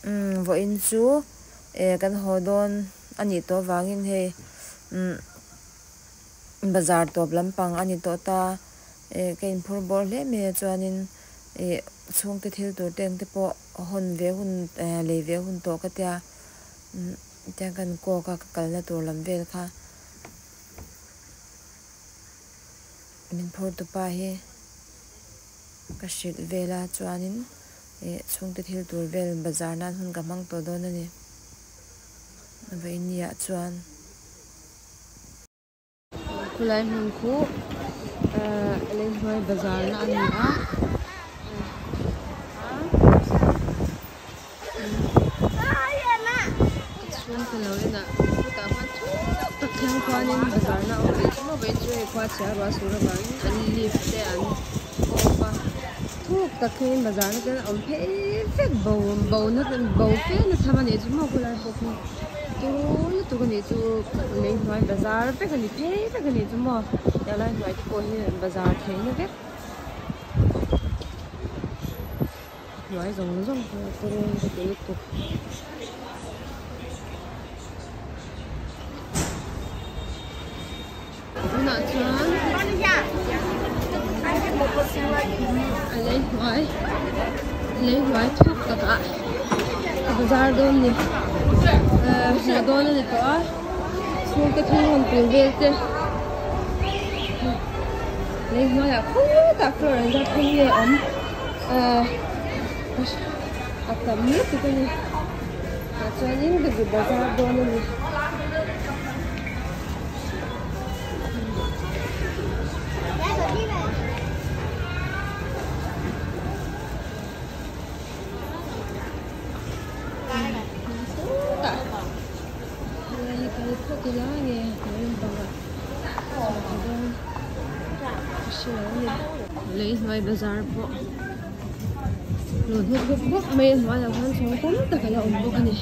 Umm vawiin chu eh kan haw dawn a nih tawh avangin hei umm bazar tawp lampang a ni tawh ta eh ka inphur bawr hle mai a chuanin ih chhungte thil tur te ang te pawh hawn ve hun eh lei ve hun tawh ka tia umm tiang kan kawk a ka kalna tur lam vel kha. Min phur tupa hi ka hrilh vel a chuanin ih chhungte thil tur vel bazar nan hun ka hmang tawh dawn a ni vawiin ah chuan. Khulai hmun khu ehh lei hnuai bazar na a ni a. Chhungte lo inah chutah khuan thuk tak thleng khuanin bazar na a awm ve thung a vawiin chu hei khua chhia ruah sur avangin an lift te an off a thuk tak thlengin bazar na ten a awm phei vek bo bo na bo fe na tham a nih chu maw khawlai pawh khi turu lutuk a nih chu lei hnuai bazar vek a ni phei vek a nih chu maw helai hnuai te pawh hi bazar theihna vek. Hnuai zawng zawng pawh a rawng ka ti lutuk. Tunah chuan a lei hnuai lei hnuai thuk takah ka bazar dawn ni ehh hmuh dawn a ni tawh a chhungte thil rawn tur vel te. Lei hnuaiah khutah floor an zat phei nge awm ahh a tam lutuk a ni tah chuanin ka zu bazar dawn a ni. Khutah helai hi kal phawt ila nge hnuai lampangah chhuah ta dawn ka hre lo a ni. Lei hnuai bazar pawh lo hnawk bawk bawk mai a hnuaiah khan chhawng tam tak a la awm bawk a ni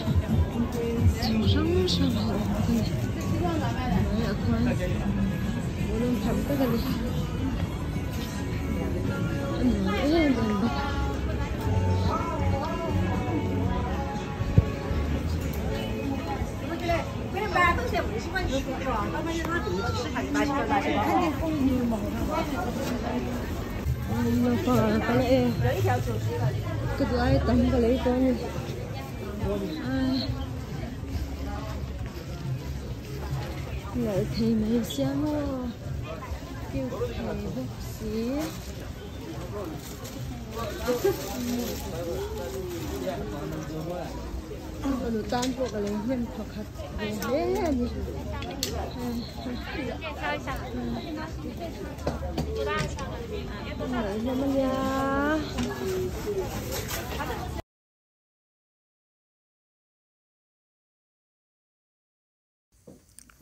chhawng hrang hrang a la awm bawk a ni hnuaiah khuan hmuhnawm tham tak a ni a nuam em em bawk. Ka duh ai tam ka lei tawh a ni nalh thei mai sia maw cute thei bawk si. Fanu tan pawh ka lo hnem pakhat ve hle a ni. Hlawm a nia.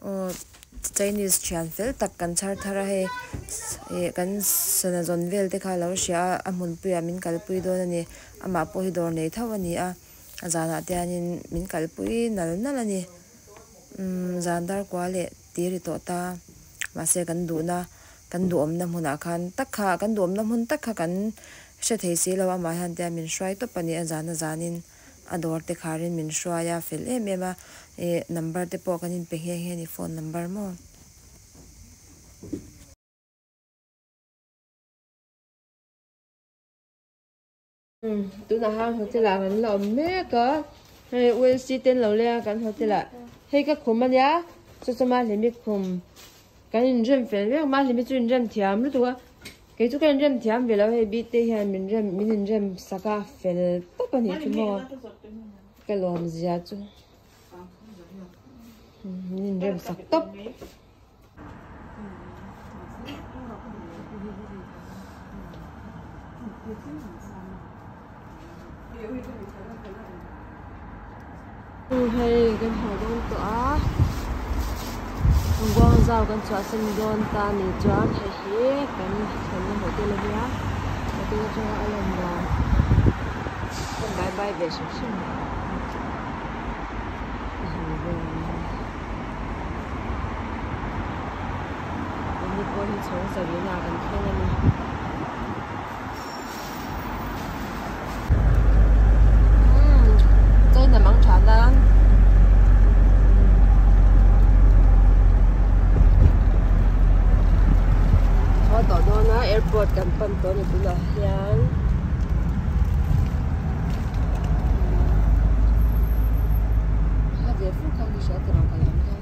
Aw Chinese thian fel tak kan chhar thar a hei ih kan sana zawn vel te kha a lo hria a a hmunpuiah min kalpui dawn a ni amah pawh hi dawr nei tho a ni a a zanah te hianin min kalpui nal nal a ni umm zan dar kua leh tir ri tawh ta mahse kan duhna kan duhawmna hmunah khan tak kha kan duhawmna hmun tak kha kan hre thei si lo amah hian te min hruai tawp a ni a zan a zanin. A dawr te kharin min hruai a fel em em a ih number te pawh kan inpe nghe nghe a ni phone number maw. Tunah khan hotel ah kan la awm mek a hei ulc te an lo leng a kan hotel ah hei ka khum ania chu chu mahlimi khum kan inrem fel vek mahlimi chu inrem thiam lutuk a. Kei chu ka inrem thiam ve lo hei bite hian min rem min inrem sak a fel tawp a nih chu maw ka lawm zia chu min inrem sak tawp. Hei kan haw dawn tawh a Guangzhou kan chhuahsan dawn ta a nih chuan hei hi kan thlenna hotel a nia hotel atanga a lan dan kan bye bye ve hrim hrim a hei vel a nia ni pawh hi chhawng sarihna ah kan thleng a ni. a airport kan pan tawh a ni tunah hian. Hla ve fur khan ka hria tiraw kal lam khan.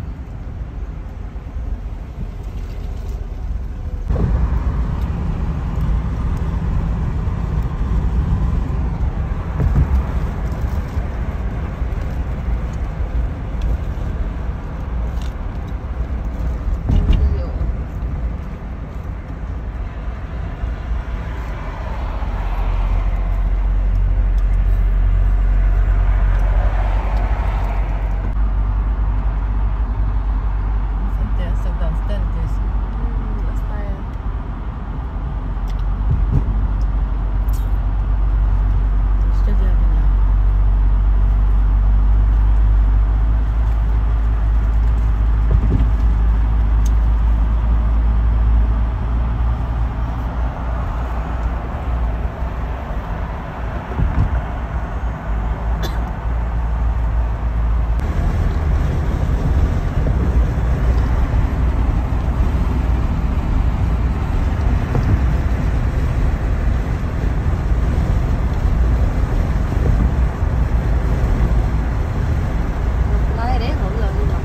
Lai reng awm lo ni mak.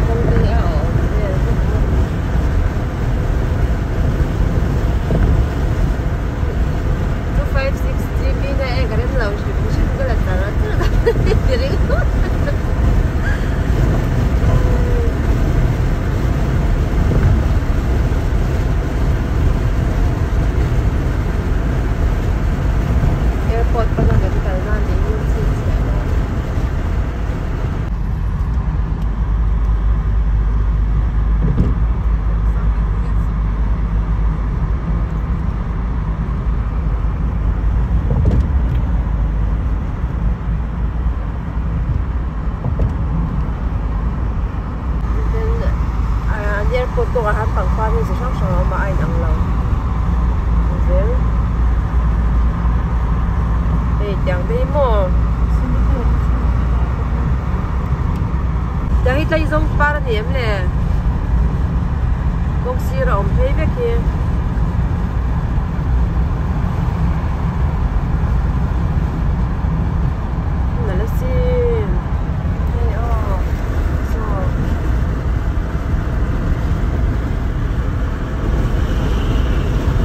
Kawng te hi a awm vel vek bawk. 256 GB na e ka rem lo hrim hrim ka la char a char a ringawt. Airport pana kan kalna a nih hi chhinchhiah nan. An airport kawngah hian pangpar hi chi hrang hrang a awm a a inang lo zel hei tiang te hi maw tiang hi tlaizawng par a ni em le kawng sir a awm phei vek hi. Nalh asin hei aw saw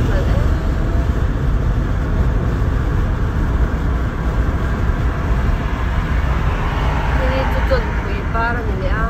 nalh em hei hi chu chawnpui par a ni leh a.